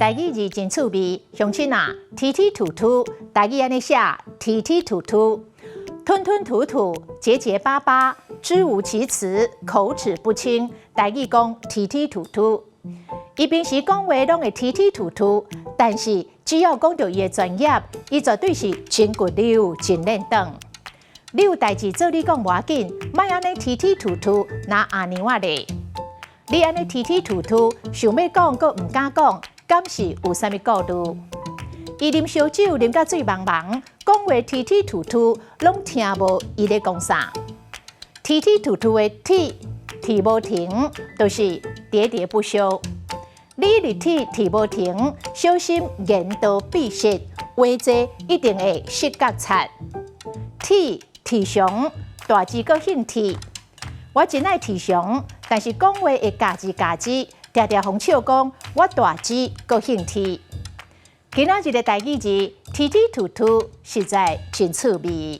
台語字真趣味，鄉親啊，踢踢吐吐，台語按呢寫，踢踢吐吐，吞吞吐吐，結結巴巴，支吾其詞，口齒不清。台語講踢踢吐吐，伊平時講話攏會踢踢吐吐，但是只要講著伊的專業，伊絕對是真骨溜、真練轉。你有代誌做你講無要緊，莫按呢踢踢吐吐，若阿娘仔咧。你按呢踢踢吐吐，想欲講閣毋敢講，敢是有啥物顧慮？伊啉燒酒啉甲醉茫茫，講話踢踢吐吐，攏聽無伊咧講啥。踢踢吐吐的踢，踢無停，就是喋喋不休。你一直踢踢無停，小心言多必失，話濟一定會失覺察。鐵鐵常，大舌閣興鐵。我真愛鐵常，但是講話會咬字咬字，定定予人笑講我大舌閣興鐵。今仔日的台語字，踢踢吐吐，實在真趣味。